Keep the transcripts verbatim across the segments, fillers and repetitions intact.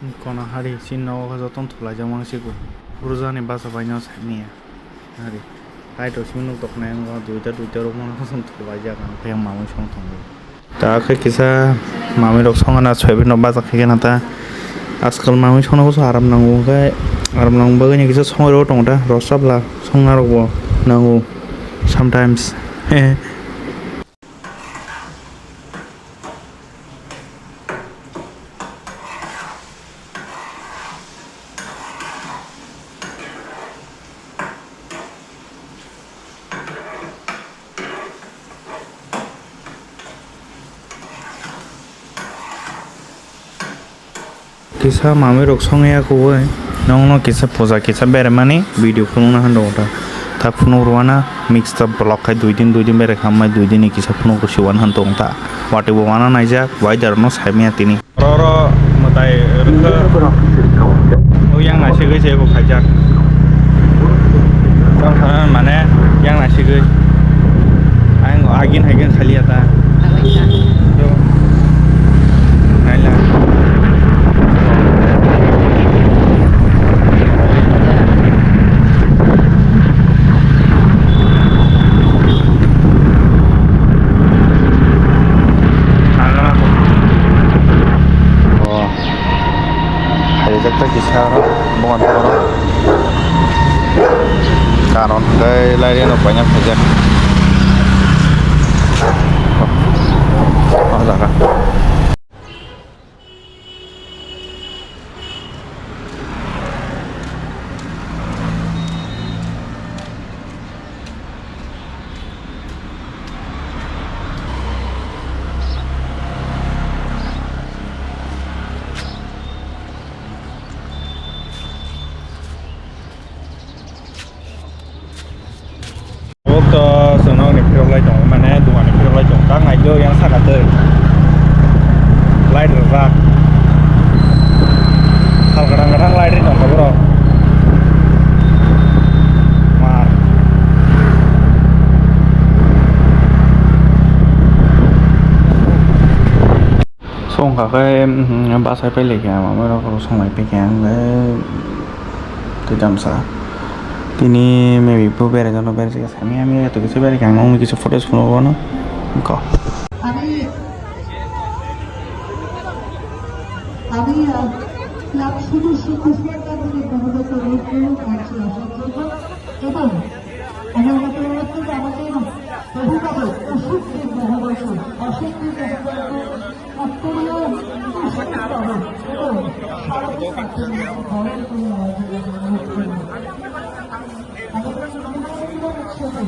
Kono hari chini nogo khe jotono thulaijak mangsigo. Purjani bacha baino saimanya. Hari. Light rok simi nuk toknai wngkha, duita duita rok mano jotono thulaijak ang khe mamwi song tongo. Ta khe kisa mamwi rok songna soyabin rok bacha khaikhe na ta. Ajkal mamwi songna boso aram nango hwnkhe aram nang bagwi kisa songwi rok tongo ta. Rosabla songna rokbo nango sometimes. Kisa mamwi rok songya kuwi nongno kisa puja kisa bermani video khulungna handok ta. Ta phunuk rwana mix ta block khai dui din dui din berai khamai dui din ni kisa phunuk rw siwan han tong ta. Watwi bo wana naijak weather no saimaya tini. Oro oro mwtai rwkhe. O yang naisigwi se eko khaijak. Mane yang naisigwi. Ang agin haigin khaliya ta. Naila. Khaijak ta kisa oro, bogan ta oro. Karon hwnkhe lairino paina khaijak. O jaga. Tok to chwngno ni phirok lai tongo, mane dugan ni phirok lai tongo. Tak nai do yang saka twi. Light rwjak. Sal kwthang kwthang light ri tongkha borok. Mar. Songkha khe, mm, bachai pailai kha, mama rok songlai paikha, ang le twi tamsa. Tini maybe bo berai jano, berai jaka sami, ami eto kisa berai kha, ang nokni kisa footage phunukgo no. Ko. আমি, আমি, আহ, ক্লাব সদস্য পুষ্পার কারণে মনোনীত রয়েছে মঞ্চে আসার জন্য এবং আমার মতে হচ্ছে যে আমাদের অভিভাবক অশোক দেব মহাশয়, অশোক দেব মহাশয়কে উত্তরীয় পুরস্কৃত হবে এবং সারা দেশ আত্মনির্ভর ভারত করে আয়োজন করা হচ্ছে। আমাদের অভিভাবকরা হচ্ছে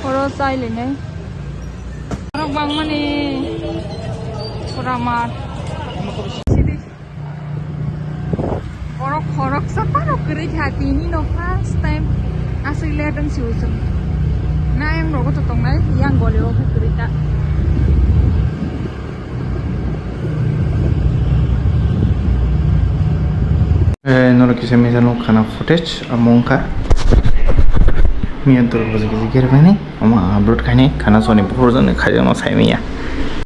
Oro chai lainai. Borok bangmani pura mar. Borok khoroksa phano kwrwi kha, tini no first time aswk let wng si o chwng. Na ayang rogo to tongnai, yang goli o khe kwrwi ta. Eh, norok kisa mesa nuk khana footage, amo wngkha. Miya dul bwswk kisa germani, omo upload khainai, khana soni buphuru jani khaijak no saimanya.